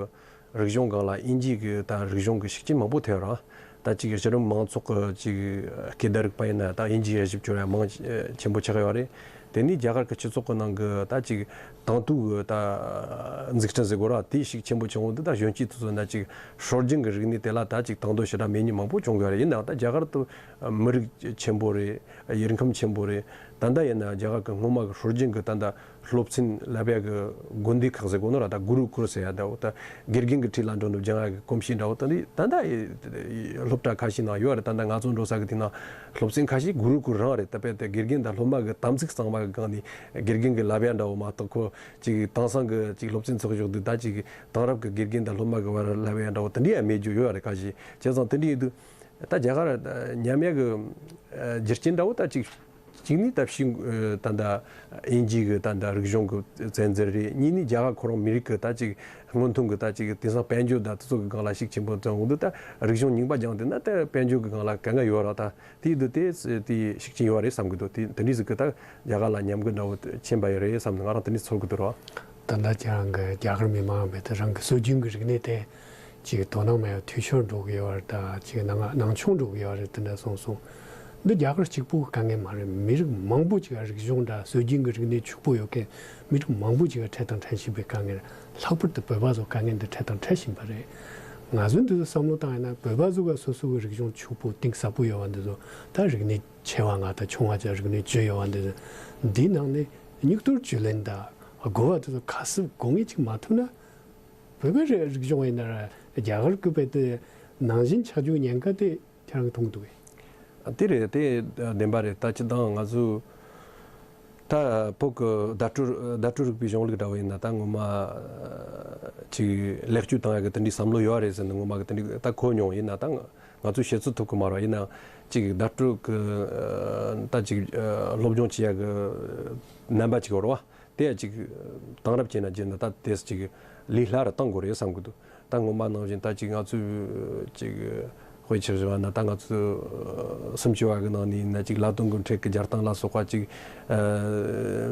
རིག་གཞུང་སྒང་ལ་དབྱིན་ཇིའི་གི་ད་རིག་གཞུང་གི་ཤུགས་རྐྱེན་མང་པོ་ཐེབས་ར། ད་ཅིག་གཞི་རིམ་མང་ཚོགས་ཀྱི་ཅིག་སྐད་བརྡ་རིག་པ་ཡིན་ན་ད་དབྱིན་ཇིའི་ཞིབ་སྦྱོར་ཡང་མང་ཆེན་པོ་ཆགས་ཡོད་རེད། དེ་ནས་རྒྱ་གར་གྱི་སྤྱི་ཚོགས་ཀྱི་ནང་གི་ད་ཅིག་དང་དུ་གི་ད་འཛུགས་སྐྲུན་ཟེར་དགོས་ར། དེ་ཤུགས་ཆེན་པོ་བྱུང་བ་འདི་ད་གཞོན་སྐྱེས་དེ་ཚོ་ན་ཅིག་སྲོལ་རྒྱུན་གྱི་རིག་གནས་དེ་ལ་ད་ཅིག་དང་དོད་ཞེ་དྲག་མེད་མཁན་མང་པོ་བྱུང་གི་རེད། ཡིན་ནའང་ད་རྒྱ་གར་དུ་མི་རིགས་ཆེན་པོ་རེད། ཡུལ་ཁམས་ཆེན་པོ་རེད། ད་ལྟ་ཡིན་ན་རྒྱ་གར་གྱི་སྔོན་མ་གི་སྲོལ་རྒྱུན་གྱི་ད་ལྟ་སློབ་ཚན་བསླབ་ཡ་གི་དགོན་སྡེ་ཁག་ཟེར་དགོས་ནོ་ར། ད་གུ་རུ་ཀུལ་ཟེར་ཡ་འདྲ་བོ། ད་དགེ་རྒན་གྱི་ཁྲི་ལ་འགྲོ་ནོ་སྦྱང་ཡ་གི་གོམས་གཤིས་འདྲ་བོ། ད་ནི་ད་ལྟ་ཡི་སློབ་གྲྭ་ཁ་ཤས་ནང་ཡོད་རེད། ད་ལྟ་ང་ཚོ་འགྲོ་ས་གི་དེ་ནང་སློབ་ཚན་ཁ་ཤས་གུ་རུ་ཀུལ་རང་རེད། ད་དཔེ་དེ་དགེ་རྒན་དང་སློབ་མ་གི་དམ་ཚིག་གཙང་མ་གི་སྒང་ནས་དགེ་རྒན་གྱི་བསླབ་ཡ་འདྲ་བོ་མ་གཏོགས། ཁོ་ཅིག་དེང་སང་གི་ཅིག་སློབ་ཚན་ཚོགས་ཞོག་དུས་ད་ཅིག་དེང་རབས་ཀྱི་དགེ་རྒན་དང་སློབ་མ་གི་བར་བསླབ་ཡ་འདྲ་བོ་དེ་འདྲ་ཡང་མེད་རྒྱུ་ཡོད་རེད། ཁ་ཤས་བྱས་ཙང་དེ་འདྲ་ཡིན་དུས་ད་རྒྱ་གར་ཉམས་ཡ་གི་རྒྱུ་རྐྱེན་འདྲ་བོ་ད་ཅིག་གཅིག་ནི་ད་ཕྱི་ད་ལྟ་དབྱིན་ཇི་གི་ད་ལྟ་རིག་གཞུང་གི་བཙན་འཛུལ་རེད། གཉིས་ནི་རྒྱ་གར་ཁོ་རང་མི་རིགས་ཀྱི་ད་ཅིག་སྔོན་ཐོན་གྱི་ད་ཅིག་དེང་སང་དཔལ་འབྱོར་ད་དེ་ཚོ་གི་སྒང་ལ་ཤུགས་ཆེན་པོ་བརྩོན་འོང་དུས། ད་རིག་གཞུང་རྙིང་པ་སྦྱངས་དེ་ན་ད་དཔལ་འབྱོར་གྱི་སྒང་ལ་དཀའ་ངལ་ཡོད་ར། ད་དེ་དུས་དེ་དེ་ཤུགས་རྐྱེན་ཡོད་རེད་བསམ་གི་འདུག་དེ་དེ་འདྲའི་ཟིག་གི་ད་རྒྱ་གར་ལ་ཉམས་རྒུད་འདྲ་བོ་ཕྱིན་པ་ཡོད་རེད་བསམ་ནས་ང་རང་དེ་འདྲའི་ཚོར་གི་འདུག་ར། ད་ལྟ་ཁྱེད་རང་གི་རྒྱ་གར་མི་མང་མེད་དུ་རང་གི་སྲོལ་རྒྱུན་གྱི་རིག་གནས་དེ་ཅིག་དོ་སྣང་མེད་པར་འཐུས་ཤོར་འགྲོ་གི་ཡོད་པ་དང་། ཅིག་ནང་ནང་ཆུང་འགྲོ་གི་ཡོད་རེད། དེ་འདྲ་སོང་སོང་། འདི་རྒྱ་གར་གཅིག་པུ་གི་དཀའ་ངལ་མ་རེད། མི་རིགས་མང་པོ་ཅིག་རིག་གཞུང་འདྲ་སྲོལ་རྒྱུན་གྱི་རིག་གནས་ཕྱུག་པོ་ཡོད་མཁན་མི་རིགས་མང་པོ་ཅིག་འཕྲད་དང་འཕྲད་བཞིན་པའི་དཀའ་ངལ། ལྷག་པར་དུ་བོད་པ་ཚོ་དཀའ་ངལ་འདི་འཕྲད་དང་འཕྲད་བཞིན་པ་རེད། ང་ཚོས་འདི་ཚོ་བསམ་བློ་བཏང་ཡིན་ན། བོད་པ་ཚོ་ག་སོ་སོ་གི་རིག་གཞུང་ཕྱུག་པོ་གཏིང་ཟབ་པོ་ཡོད་པ་འདི་ཚོ། ད་རིག་གནས་ཆེ་བ་ལྔ་དང་ཆུང་བ་བརྒྱད། རིག་གནས་བཅུ་ཡོད་པ་འདི་ཚོ། འདིའི་ནང་ནས་སྨྱུག་ཐོར་བཅུད་ལེན་དང་དགོས་པ་དེ་ཚོ་ག་སུབ་དགོས་ངེས་ཅིག་མ་ཐུབ་ན། བོད་པའི་རིག་གཞུང་ཡིན་ན་ར་རྒྱ་གར་གྱི་བོད་དེ་ནང་བཞིན་ཆགས་རྒྱུའི་ཉེན་ཁ་དེ་ཁྱེད་རང་གིས་མཐོང་གི་འདུག་གས། དེ་རེད། དེ་བདེན་པ་རེད། ད་སྤྱིར་བཏང་ང་ཚོ་ད་བོད་ཀྱི་བརྡ་སྤྲོད་བརྡ་སྤྲོད་རིག་པའི་གཞུང་ལུགས་འདྲ་བོ་ཡིན་ན། ད་ངོ་མ་ཅིག་ལེགས་བཅོས་བཏང་ཡ་གི་དེ་འདྲའི་བསམ་བློ་ཡོད་རེད་ཟེར་ནས་ངོ་མ་གི་དེ་འདྲའི་ད་གོ་མྱོང་། ཡིན་ན་ད་ང་ཚོས་བཤད་ཚོད་ཐུབ་གི་མ་རེད། ཡིན་ན་ཅིག་བརྡ་སྤྲོད་ཀྱི་ད་ཅིག་སློབ་སྦྱོང་བྱེད་ཡ་གི་རྣམ་པ་ཅིག་ཡོད་རེད་བ། དེ་ཡང་ཅིག་དེང་རབས་བྱས་ན་བྱས་ན་ད་དེ་ཅིག་ལས་སླ་རུ་གཏང་དགོས་རེད་བསམ་གི་འདུག་ད་ངོ་མ་ནང་བཞིན་ད་ཅིག་ང་ཚོས་ཅིག་དཔེ་ཆ་བཞག་ན། ད་ང་ཚོ་སུམ་ཅུ་བ་གི་ནང་ནས་ཡིན་ན་ཅིག་ལ་དོན་གི་འཕྲེད་གི་སྦྱར་སྟངས་ལ་སོགས་པ། ཅིག་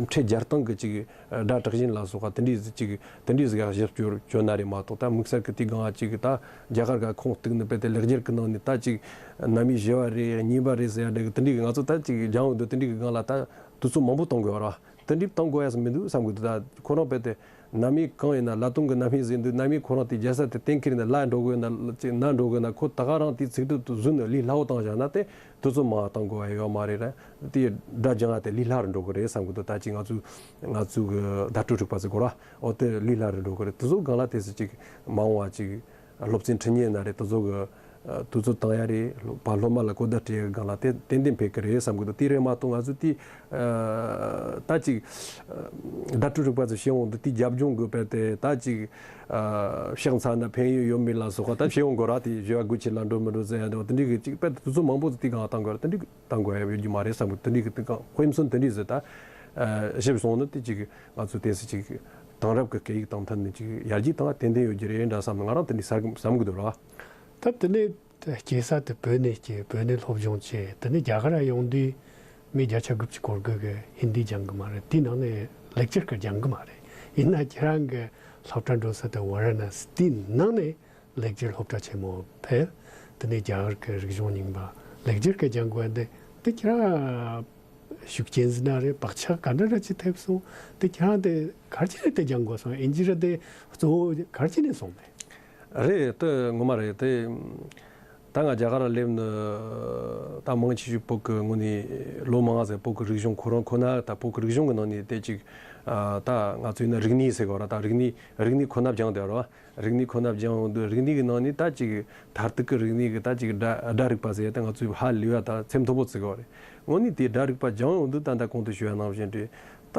འཕྲེད་སྦྱར་སྟངས་གི་ཅིག་སྒྲ་དྲག་ཞན་ལ་སོགས་པ་དེ་འདྲའི་ཅིག་དེ་འདྲའི་ཟིག་ཞིབ་བསྐྱོར་བྱོས་ན་རེད་མ་གཏོགས། ད་དམིགས་བསལ་གི་དེའི་སྒང་ཅིག་ད་རྒྱ་གར་ག་ཁུངས་གཏུགས་ནས་དཔེ་དེ་ལེགས་སྦྱར་གི་ནང་ནས་ད་ཅིག་ནམ་ཡིག་བཞི་བ་རེད། གཉིས་པ་རེད་ཟེར་ཡ་འདྲ་གི་དེ་འདྲའི་གི་ང་ཚོ་ད་ཅིག་སྦྱང་འོང་དུས་དེ་འདྲའི་གི་སྒང་ལ་ད་དུས་ཚོད་མང་པོ་གཏོང་དགོས་ར། དེ་འདྲའི་གཏོང་དགོས་ཡ་ཟིག་མི་འདུག་བསམ་གི་འདུག་ད་ཁོ་རང་དཔེ་དེ་ནམ་ཡིག་གང་ཡིན་ན། ལ་དོན་གི་རྣམ་དབྱེ་ཟེར་འདུག་ནམ་ཡིག་ཁོ་རང་དེ་རྒྱལ་ས་དེ་གཏན་འཁེལ་ཡིན་ན། ལ་འགྲོ་དགོས་ན་ལ་ཅིག་ན་འགྲོ་དགོས་ན། ཁོ་ད་ག་རང་དེའི་ཚིག་འབྲུ་དེ་བཟོས་ནས་ལས་སླ་བོ་བཏང་བཞག་ན་དེ་དུས་ཚོད་མང་བ་གཏོང་དགོས་ཡ་ཡོད་མ་རེད་ར། དེ་སྒྲ་སྦྱང་ཡ་དེ་ལས་སླ་རུ་འགྲོ་གི་རེད་བསམ་གི་འདུག་ད་ཅིག་ང་ཚོའི་ང་ཚོའི་གི་བརྡ་སྤྲོད་རིག་པ་ཟེར་དགོས་ར། འོ་དེ་ལས་སླ་རུ་འགྲོ་གི་རེད། དེ་ཚོ་སྒང་ལ་དེ་ཚོ་ཅིག་མ་འོངས་པ་ཅིག་སློབ་ཚན་ཁྲིད་མཁན་ཡིན་ན་རེད། དེ་ཚོ་གི་དུས་ཚོད་བཏང་ཡ་རེད། སློབ་མ་སློབ་མ་ལ་གོ་བརྡ་སྤྲད་ཡ་གི་སྒང་ལ་དེ་ཏན་ཏན་ཕན་གི་རེད་བསམ་གི་འདུག་དེ་རེད་མ་གཏོགས་ང་ཚོས་དེ་ད་ཅིག་བརྡ་སྤྲོད་རིག་པ་ཚོ་བཤད་འོང་དུས། དེའི་རྒྱབ་ལྗོངས་གི་དཔེ་དེ་ད་ཅིག་ཨ་ཕྱག་འཚལ་ན་ཕན་ཡོན་ཡོད་མེད་ལ་སོགས་པ་ད་བཤད་འོང་དགོས་ར། དེ་བཞི་བ་དགུ་ཆེ་ལ་འགྲོ་མི་འགྲོ་ཟེར་ཡ་འདྲ་བོ་དེ་འདྲའི་གི་ཅིག་དཔེ་དེ་ཚོ་མང་པོ་ཟིག་དེའི་སྒང་བཏང་དགོས་ར། དེ་འདྲའི་གི་བཏང་དགོས་ཡ་ཡོད་རྒྱུ་མ་རེད་བསམ་གི། དེ་འདྲའི་གི་དེ་སྒང་དཔེ་མཚོན་དེ་འདྲའི་ཟིག་ད་ཨ་ཞིབ་སོང་ན་དེ་ཅིག་ང་ཚོ་དེ་ཚོ་ཅིག་དེང་རབས་ཀྱི་སྐད་ཡིག་དང་མཐུན་ནས་ཅིག་ཡར་རྒྱས་བཏང་ན་ཏན་ཏན་ཡོད་རྒྱུ་རེད་འདྲ་བསམ་ནས་ང་རང་དེ་འདྲའི་བསམ་གི་འདུག་ར། ད་དེ་ནས་སྐྱེས་ས་དེ་བོད་ནས་སྐྱེས། བོད་ནས་སློབ་སྦྱོང་བྱས། དེ་ནས་རྒྱ་གར་ཡོང་དུས་མི་བརྒྱ་ཆ་དགུ་བཅུ་གོ་དགུ་གིས་ཧིན་དི་སྦྱང་གི་མ་རེད། དེའི་ནང་ནས་ལེགས་སྦྱར་གྱི་སྦྱང་གི་མ་རེད། ཡིན་ན་ཁྱེད་རང་གི་སློབ་གྲྭ་འགྲོ་ས་དེ་ཝ་ར་ཎ་སི། དེའི་ནང་ནས་ལེགས་སྦྱར་སློབ་གྲྭ་ཆེན་མོ་ཕེབས། དེ་ནས་རྒྱ་གར་གྱི་རིག་གཞུང་རྙིང་པ་ལེགས་སྦྱར་གྱི་སྦྱང་དགོས་འདི། དེ་ཁྱེད་རང་ཤུགས་རྐྱེན་ཟེར་ན་རེད། བག་ཆགས་ག་འདྲ་འདྲ་ཅིག་ཐེབས་སོང་། དེ་ཁྱེད་རང་དེ་ག་རེ་བྱས་ནས་དེ་སྦྱང་དགོས་སོང་། ཨིན་ཇི་ར་དེ་གཙོ་བོ་ག་རེ་བྱས་ནས་སོང་མེད། རེད། དེ་ངོ་མ་རེད། དེ་ད་ང་རྒྱ་གར་ལ་སླེབས་ནས་ད་མང་ཆེ་ཤོས་བོད་ཀྱི་ངོས་ནས་ལོ་མང་ཟིག་བོད་ཀྱི་རིག་གཞུང་ཁོ་རང་ཁོ་ན། ད་བོད་ཀྱི་རིག་གཞུང་གི་ནང་ནས་དེ་ཅིག་ད་ང་ཚོ་ཡིན་ན་རིག་གནས་ཟེར་དགོས་ར། ད་རིག་གནས་རིག་གནས་ཁོ་ན་སྦྱངས་བསྡད་ར། རིག་གནས་ཁོ་ན་སྦྱངས་ཡོང་དུས་རིག་གནས་ཀྱི་ནང་ནས་ད་ཅིག་མཐར་ཐུག་གི་རིག་གནས་ཀྱི་ད་ཅིག་སྒྲ་སྒྲ་རིག་པ་ཟེར་ཡ་ད་ང་ཚོས་ཧ་ལས་པ་ད་སེམས་མཐུན་པོ་བརྩི་དགོས་རེད། དངོས་གནས་དེ་སྒྲ་རིག་པ་སྦྱངས་ཡོང་དུས་ད་ལྟ་གོང་དུ་ཞུ་ཡ་ནང་བཞིན་རེད། ད་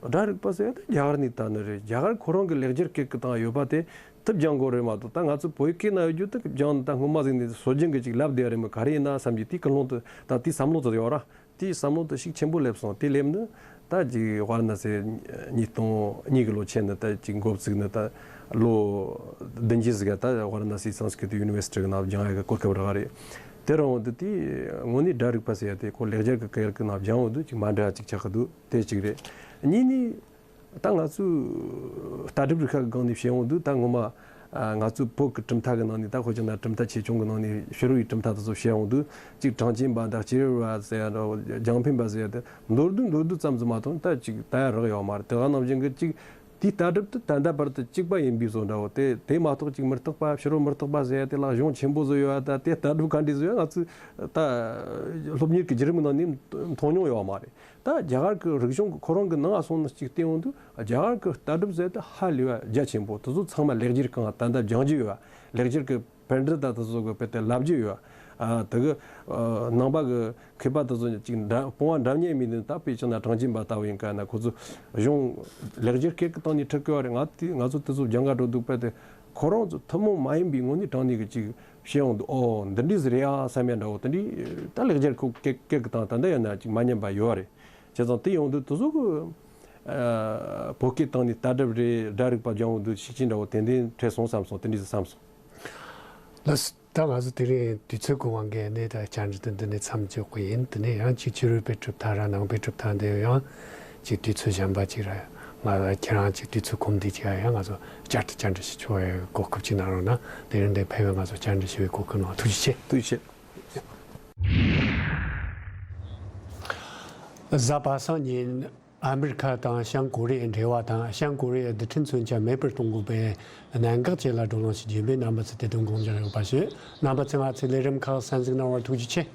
སྒྲ་རིག་པ་ཟེར་ཡ་ད་རྒྱ་གར་ནས་ད་ནི་རེད། རྒྱ་གར་ཁོ་རང་གི་ལེགས་སྦྱར་སྐད་ཀྱི་སྟེང་ཡོད་པ་དེ་དེ་སྦྱང་དགོས་རེད་མ་གཏོགས། ད་ང་ཚོ་བོད་སྐད་ནང་ཡོད་རྒྱུ་དེ་སྦྱངས་ནས་ད་སྔོན་མ་ཟིག་ནས་སྲོལ་རྒྱུན་གྱི་ཅིག་ལབ་བསྡད་ཡ་རེད་མོད། ག་རེ་ཡིན་ན་བསམ་གྱི་དེའི་ཀུན་སློང་དེ་ད་དེའི་བསམ་བློ་དེ་ཡོད་ར། དེའི་བསམ་བློ་དེ་ཤུགས་ཆེན་པོ་སླེབས་སོང་། དེ་སླེབས་ནས་ད་ཅིག་ཝཱ་ར་ཎ་སི་ཉིས་སྟོང་གཉིས་ཀྱི་ལོ་ཕྱེད་ནས་ད་ཅིག་འགོ་བཙུགས་ནས་ད་ལོ་བདུན་ཅུ་ཟིག་ད་ཝཱ་ར་ཎ་སི་སཾ་སྐྲྀ་ཏ་ཡུ་ནི་ཝར་སི་ཊི་གི་ནང་སྦྱང་ཡ་གི་གོ་སྐབས་རག་རེད། དེ་རིང་འོང་དུས་དེ་དངོས་གནས་སྒྲ་རིག་པ་ཟེར་ཡ་དེ་ཁོ་ལེགས་སྦྱར་གྱི་སྐད་ཀྱི་ནང་སྦྱང་འོང་དུས་ཅིག་མ་འདྲ་ཅིག་ཆགས་ཀྱི་འདུག་དེ་གཅིག་རེད། གཉིས་ནི། ད་ང་ཚོས་ལྟ་གྲུབ་རིག་པ་གི་སྒང་ནས་བཤད་འོང་དུས་ད་ངོ་མ་ ཨ། ང་ཚོའི་བོད་ཀྱི་གྲུབ་མཐའ་གི་ནང་ནས། ད་ཁོ་ཅག་ན་གྲུབ་མཐའ་ཆེ་ཆུང་གི་ནང་ནས་ཕྱི་རོལ་གྱི་གྲུབ་མཐའ་དེ་ཚོ་བཤད་ཡོང་དུས། གཅིག་གྲངས་ཅན་པ་དང་སྐྱེས་རབས་པ་ཟེར་ཡ་འདྲ་བོ། རྒྱང་འཕེན་པ་ཟེར་ཡ་དེ། མདོར་བསྡུས་མདོར་བསྡུས་ཙམ་ཟིག་མ་གཏོགས་ད་ཅིག་ལྟ་ཡ་རག་ཡོད་མ་རེད། དེ་ག་ནང་བཞིན་གྱི་གཅིག་དེའི་ལྟ་གྲུབ་དེ་ད་ལྟ་བར་དུ་གཅིག་པ་ཡིན་པའི་བཟོ་འདྲ་བོ། དེ་དེ་མ་གཏོགས་གཅིག་མི་རྟག་པ། ཕྱི་རོལ་མི་རྟག་པ་ཟེར་ཡ་དེ་ལ་གཞུང་ཆེན་པོ་བཟོ་ཡོད་པ། ད་དེ་ལྟ་གྲུབ་ག་འདྲ་བཟོ་ཡ། ང་ཚོས་ད་སློབ་གཉེར་གྱི་བརྒྱུད་རིམ་ནང་ནས་མཐོང་མྱོང་ཡོད་མ་རེད། ད་རྒྱ་གར་གྱི་རིག་གཞུང་གི་ཁོ་རང་གི་ནང་སོང་ནས་གཅིག་བལྟས་ཡོང་དུས། རྒྱ་གར་གྱི་ལྟ་གྲུབ་ཟེར་དེ་ཧ་ལས་པ་རྒྱ་ཆེན་པོ། དེ་ཚོ་ཚང་མ་ལེགས་སྦྱར་གང་ད་ལྟ་སྦྱང་རྒྱུ་ཡོད་པ། ལེགས་སྦྱར་གྱི་པཎྜི་ཏ་དེ་ཚོ་གིས་དཔེ་དེ་ལབ་རྒྱུ་ཡོད་པ། ཨ། དེ་གི། ཨ། ནང་པ་གི་མཁས་པ་དེ་ཚོ་གཅིག་འདྲ་སྤོང་བ་འདྲ་མཉམ་མིན་ནི། ད་དཔེ་བྱས་ན་གྲངས་ཅན་པ་ལྟ་བུ་ཡིན་ག་ན། ཁོ་ཚོ་གཞུང་ལེགས་སྦྱར་སྐད་ཀྱི་སྟེང་ནས་ཁྲིད་གི་ཡོད་རེད། ང་དེ་ང་ཚོ་དེ་ཚོ་སྦྱང་ག་འགྲོ་དུས། དཔེ་དེ་ཁོ་རང་ཚོ་ཐུན་མོང་མ་ཡིན་པའི་ངོས་ནས་དྲངས་ནས་གི་གཅིག་བཤད་ཡོང་དུས། ཨོ། འདི་འདྲས་ཟིག་རེད་ཡ་བསམ་ཡ་འདྲ་བོ། དེ་འདྲས་ད་ལེགས་སྦྱར་ཁོ་སྐད་སྐད་ཀྱི་སྟེང་ད་ལྟ་ཡིན་ན་གཅིག་མ་ཉམས་པ་ཡོད་རེད། བྱས་ཙང་དེ་ཡོང་དུས་དེ་ཚོ་གི། ཨ། བོད་སྐད་སྟེང་ནས་ལྟ་གྲུབ་རེད། སྒྲ་རིག་པ་སྦྱང་ཡོང་དུས་ཤུགས་རྐྱེན་འདྲ་བོ་ཏན་ཏན་འཕྲད་སོང་བསམ་སོང་། དེ་འདྲས་ཟིག་བསམ་སོང་། ལགས། ད་ང་ཚོ་དེ་རིང་དུས་ཚོད་ཀྱི་དབང་གིས་ནི་ད་བཅར་འདྲི་དེ་འདི་ནས་མཚམས་འཇོག་གི་ཡིན། དེ་ནས་ཡང་གཅིག་ཕྱི་རོལ་པའི་གྲུབ་མཐའ་ར་ནང་པའི་གྲུབ་མཐའ་འདི་ཡང་གཅིག་དུས་ཚོད་གཞན་པ་ཅིག་ར། ང་ཁྱེད་རང་གཅིག་དུས་ཚོད་ཁོམ་དུས་ཅིག་ཡང་ང་ཚོ་བསྐྱར་དུ་བཅར་འདྲི་ཞུ་ཆོག་པའི་གོ་སྐབས་ཅིག་གནང་རོགས་གནང་། དེ་རིང་འདིར་ཕེབས་པའི་ང་ཚོ་བཅར་འདྲི་ཞུ་བའི་གོ་སྐབས་གནང་བ་ཐུགས་རྗེ་ཆེ། ཐུགས་རྗེ་ཆེ། གཟའ་པ་སངས་ཉིན། ཨ་མི་རི་ཁ་དང་བྱང་ཀོ་རི་ཡའི་འབྲེལ་བ་དང་། བྱང་ཀོ་རི་ཡའི་རྡུལ་ཕྲན་མཚོན་ཆ་མེད་པར་གཏོང་དགོས་པའི་གནད་འགག་བཅས་ལ་བགྲོ་གླེང་ཞུ་རྒྱུ་ཡིན་པས། རྣམ་པ་ཚོས་དེ་དོན་དགོངས་འཇགས་ཡོད་པ་ཞུ། རྣམ་པ་ཚོས་ང་ཚོའི་ལས་རིམ་ཁག་གསན་གཟིགས་གནང་བར་ཐུགས་རྗེ་ཆེ།